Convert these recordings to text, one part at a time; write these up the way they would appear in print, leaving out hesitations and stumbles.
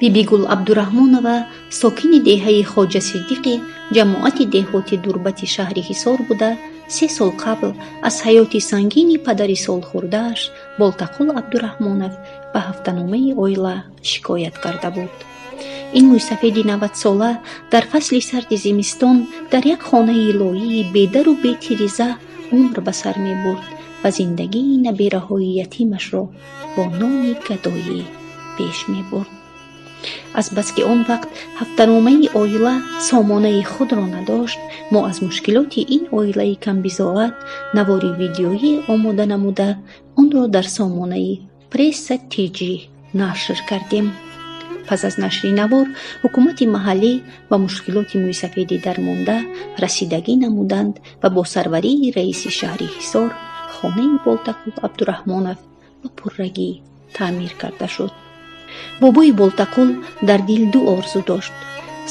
Бибигул Абдураҳмонова сокини деҳаи Хоҷасиддиқи ҷамоати деҳоти Дурбати шаҳри Ҳисор буда, 3 сол қабл аз ҳаёти сангини падари солхӯрдааш Болтақул Абдураҳмонов ба ҳафтаномаи «Оила» шикоят карда буд. Ин мӯйсафеди 90-сола дар фасли сарди зимистон дар як хонаи лоии бедару бетиреза умр ба сар мебурд ва зиндагии набераҳои ятимашро бо нони гадоӣ пеш мебурд. Азбаски он вақт ҳафтаномаи «Оила» сомонаи худро надошт, мо аз мушкилоти ин оилаи камбизоат навори видеоӣ омода намуда, онро дар сомонаи Пресса ТЖ нашр кардем. Пас аз нашри навор ҳукумати маҳаллӣ ба мушкилоти мӯйсафеди дармонда расидагӣ намуданд ва бо сарварии раиси шаҳри Ҳисор хонаи Болтақул Абдураҳмонов ба пуррагӣ таъмир карда шуд. Бобои Болтақул дар дил ду орзу дошт: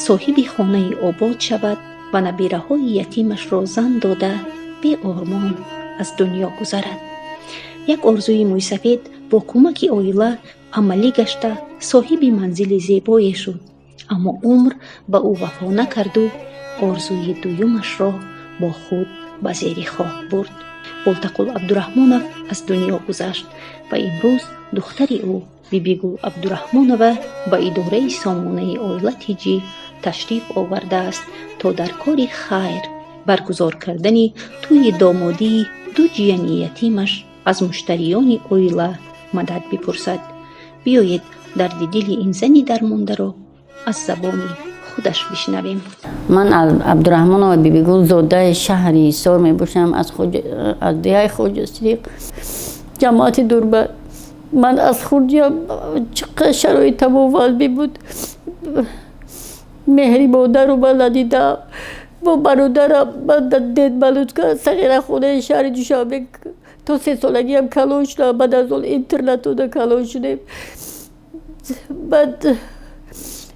соҳиби хонаи обод шавад ва набираҳои ятимашро зан дода, беормон аз дунё гузарад. Як орзуи мӯйсафед бо кӯмаки «Оила» амалӣ гашта, соҳиби манзили зебое шуд, аммо умр ба ӯ вафо накарду орзуи дуюмашро бо худ ба зери хок бурд. Болтақул Абдураҳмонов аз дунё гузашт ва имрӯз духтари ӯ Бибигул Абдураҳмонова ба идораи сомонаи Оила ТЖ ташриф овардааст, то дар кори хайр, баргузор кардани тӯйи домодии ду ҷияни ятимаш, аз муштариёни «Оила» мадад бипурсад. Биёед, дарди дили ин зани дармондаро аз забони худаш бишнавем. Ман Абдураҳмонова Бибигул, зодаи шаҳри Ҳисор мебошам, аз деҳаи Хоҷасидиқ, ҷамоати Дурбат. Ман аз хурдиам чӣ қадр шароитам вазъ буд, меҳри модару ман надидам. Бо бародарам ман дар Дедмалутка, сағирахонаи шаҳри Душанбе, то 3-солагиам калон шудам. Баъд аз он интернатода калон шудем. Баъд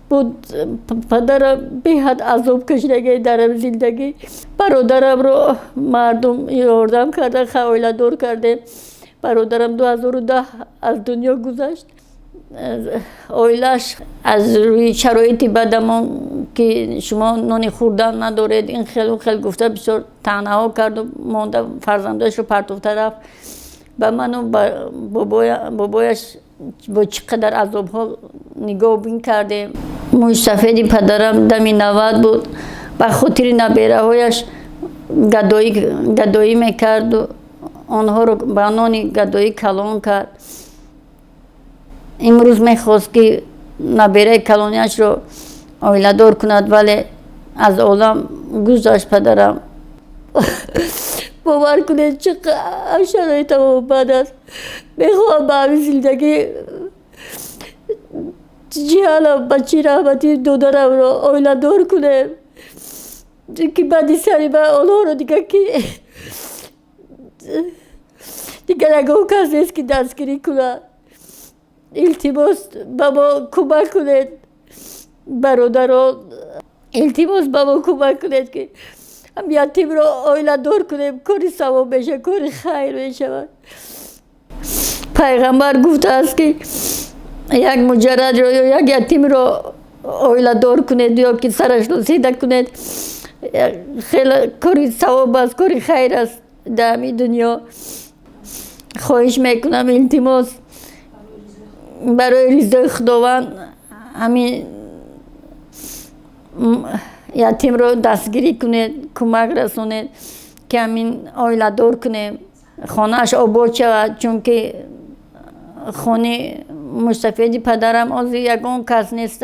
бо падарам беҳад азоб кашидагӣ дар зиндагӣ. Бародарамро мардум ёрдам кардан, оиладор кардем. Бародарам 2010 аз дунё гузашт. Оилааш аз рӯи шароити бадамон, ки шумо нони хӯрдан надоред, ин хел хел гуфта, бисёр таънаҳо карду монда, фарзандояшро партофта рафт. Ба ману бобояш бо чӣ қадар азобҳо нигоҳбин кардем. Мӯйсафеди падарам дами 90 буд, ба хотири набераҳояш гадоӣ мекарду онҳоро ба нони гадоӣ калон кард. Имрӯз мехост, ки набераи калониашро оиладор кунад, вале аз олам гузашт падарам. Бовар кунед, чӣ қадр шароитам бад аст. Мехоҳам ба ҳамин зиндагӣ ҷиҳалам ба чӣ раҳмати додарамро оиладор кунем, ки баъди сари ман онҳоро дигар ки дигар ягон кас нест, ки дастгирӣ кунад. Илтимос, ба мо кӯмак кунед, бародарон, илтимос, ба мо кӯмак кунед, ки ҳам ятимро оиладор кунем. Кори савоб мешавад, кори хайр мешавад. Пайғамбар гуфтааст, ки як муҷаррадро ё як ятимро оиладор кунед ё ки сарашро сида кунед, хеле кори савоб аст, кори хайр аст дар ҳамин дунё. Хоҳиш мекунам, илтимос, барои ризои Худованд ҳамин ятимро дастгирӣ кунед, кӯмак расонед, ки ҳамин оиладор кунем, хонааш обод шавад, чунки хони мӯйсафеди падарам ҳозир ягон кас нест.